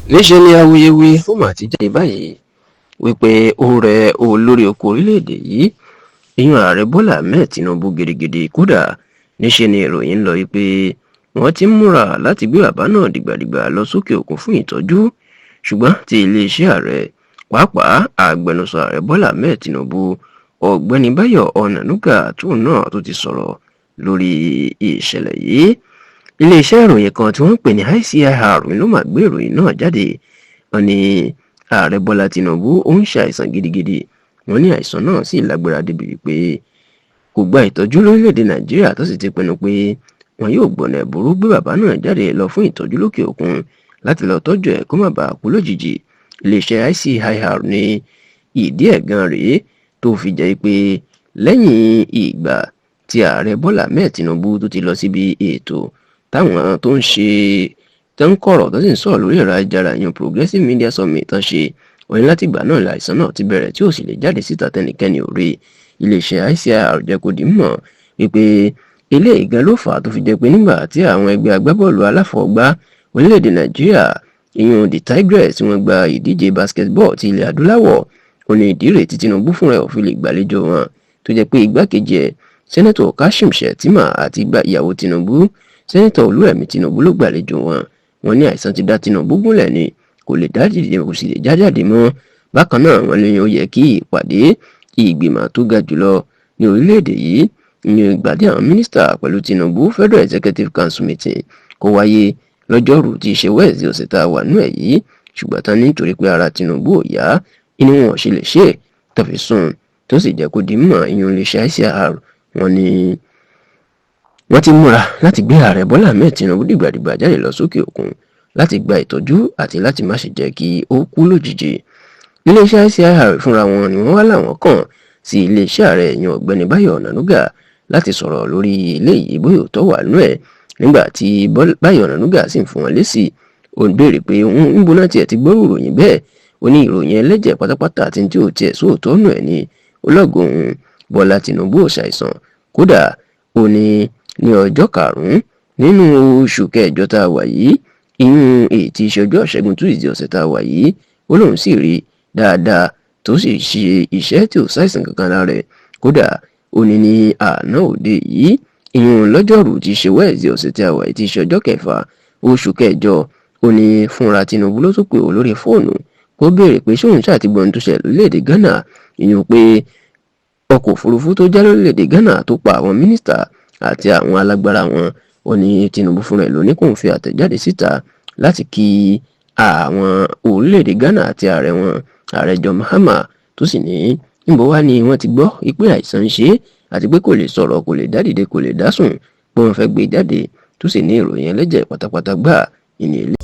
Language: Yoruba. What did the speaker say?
Níṣẹ́ ni awuyewuye ó mà ti jáde báyìí wípé ó rẹ olórí oko orílẹ̀-èdè yìí, ìyún Ààrẹ Bọ́lá Ahmed Tinubu, gidigidi. Kódà níṣẹ́ ni ìròyìn ń lọ wípé wọ́n ti ń múra láti gbé bàbá náà dìgbàdìgbà lọ sókè òkun fún ìtọ́jú, ṣùgbọ́n tí iléeṣẹ́ ààrẹ, pàápàá agbẹnusọ Ààrẹ Bọ́lá Ahmed Tinubu, Ọ̀gbẹ́ni Báyọ̀ Ọ̀nànúgà, tóun náà tó ti sọ̀rọ̀ lórí ìṣẹ̀lẹ̀ yìí. Iléeṣẹ́ ìròyìn kan tí wọ́n ń pè ní ICIR ló máa gbé ìròyìn náà jáde. Wọ́n ní Ààrẹ Bọ́lá Tinubu ó ń ṣàìsàn gidigidi. Wọ́n ní àìsàn náà sì lágbára débi wípé kò gba ìtọ́jú lórílẹ̀‐èdè Nàìjíríà, tó sì ti pinnu pé wọn yóò gbọ̀nà ẹ̀bùrú gbé bàbá náà jáde lọ fún ìtọ́jú lókè òkun láti lọ tọ́jú ẹ̀ kó má bàa kú lójijì. Iléeṣẹ́ ICIR ní ìdí ẹ̀ gan rèé tó fi jẹ́ pé lẹ́yìn ìgbà tí Ààrẹ Bọ́lá Ahmed Tinubu tó ti lọ síbi ètò táwọn tó ń ṣe, tó ń kọ̀rọ̀, tó sì ń sọ̀rọ̀ lórí ẹ̀rọ ayélujára yan Progressive Media Summit tán ṣe, wọ́n ní látìgbà náà láìsàn náà ti bẹ̀rẹ̀ tí ò sì lè jáde síta tẹnikẹ́ni ò rí. Iléeṣẹ́ ICIR jẹ́ kó di mọ̀ wípé eléyìí gan ló fà á tó fi jẹ́ pé nígbà tí àwọn ẹgbẹ́ agbábọ́ọ̀lù aláfọwọ́gbá orílẹ̀-èdè Nàìjíríà, ìyún the Tigress, tí wọ́n gba ìdíje basketball ti ilẹ̀ adúláwọ̀, ó ní ìdí rèé tí Tinubu fúnra ẹ̀ ò fi lè gbàlejò wọn, tó jẹ́ pé igbákejì ẹ̀, Sẹ́nẹ́tọ̀ Kashim Shettima, àti ìyàwó Tinubu, Sẹ́nẹ́tọ̀ Olúrẹ̀mí Tinubu, ló gbàlejò wọn. Wọ́n ní àìsàn ti dá Tinubu gúnlẹ̀ ni, kò lè dá dìde, kò sì lè já jáde mọ́. Bákan náà, wọ́n ní ó yẹ kí ìpàdé ìgbìmọ̀ tó ga jùlọ ní orílẹ̀-èdè yìí, ní ìgbàdí àwọn mínísítà pẹ̀lú Tinubu, Federal Executive Council meeting, kó wáyé lọ́jọ́rú tí í ṣe Wednesday ọ̀sẹ̀ tá a wà nú ẹ̀ yìí, ṣùgbọ́n tán nítorí pé ara Tinubu ò yá inú wọn ṣe lè ṣe tó fi sùn. Tó sì jẹ́ kó di mọ̀, ìyún iléeṣẹ́ ICIR, wọ́n ní wọ́n ti múra láti gbé Ààrẹ Bọ́lá Ahmed Tinubu dìgbàdìgbà jáde lọ sókè òkun láti gba ìtọ́jú àti láti má ṣe jẹ́ kí ó kú lójijì. Iléeṣẹ́ ICIR fúnra wọn ni wọ́n wá láwọn kàn sí iléeṣẹ́ ààrẹ, ìyẹn Ọ̀gbẹ́ni Báyọ̀ Ọ̀nànúgà, láti sọ̀rọ̀ lórí eléyìí bóyá òótọ́ wà nú ẹ̀. Nígbà tí Báyọ̀ Ọ̀nànúgà sì ń fún wọn lésì, ó ń béèrè pé níbo náà tiẹ̀ ti gbọ́ ìròyìn bẹ́ẹ̀. Ó ní ìròyìn ẹlẹ́jẹ̀ pátápátá àti tí ò tiẹ̀ sóòótọ́ nù ẹ̀ ni. Ológun Bọ́lá Tinubu ò ṣàìsàn. Kódà ó ní ní ọjọ́ 5 nínú oṣù kẹjọ tá a wà yìí, ìyún èyí tí í ṣe ọjọ́ Ìṣẹ́gun Tuesday ọ̀sẹ̀ tá a wà yìí, ó lóun sì rí dáadáa tó sì ṣe iṣẹ́ tí ò ṣàìsàn kankan lára ẹ̀. Kódà ó ní ní àná òde yìí, ìyún lọ́jọ́rú tí í ṣe Wednesday ọ̀sẹ̀ tí a wà yìí, tí í ṣe ọjọ́ 6 oṣù kẹjọ, ó ní fúnra Tinubu ló tún pè ó lórí fóònù kó béèrè pé ṣóun ṣáà ti gbọ́n tó ṣẹlẹ̀ lórílẹ̀‐èdè Ghana, ìyún pé ọkọ̀ òfurufú tó já lórílẹ̀‐èdè Ghana tó pa àwọn mínísítà àti àwọn alágbára wọn. Ó ní Tinubu fúnra ẹ̀ ló ní kóun fi àtẹ̀jáde síta láti kí àwọn orílẹ̀-èdè Ghana àti ààrẹ wọn, Ààrẹ John Mahama, tó sì ní níbo wá ni wọ́n ti gbọ́ pé àìsàn ń ṣe é àti pé kò lè sọ̀rọ̀, kò lè dá dìde, kò lè dá sùn, pé wọ́n fẹ́ gbé jáde, tó sì ní ìròyìn ẹlẹ́jẹ̀ pátápátá gbà ìní ilé.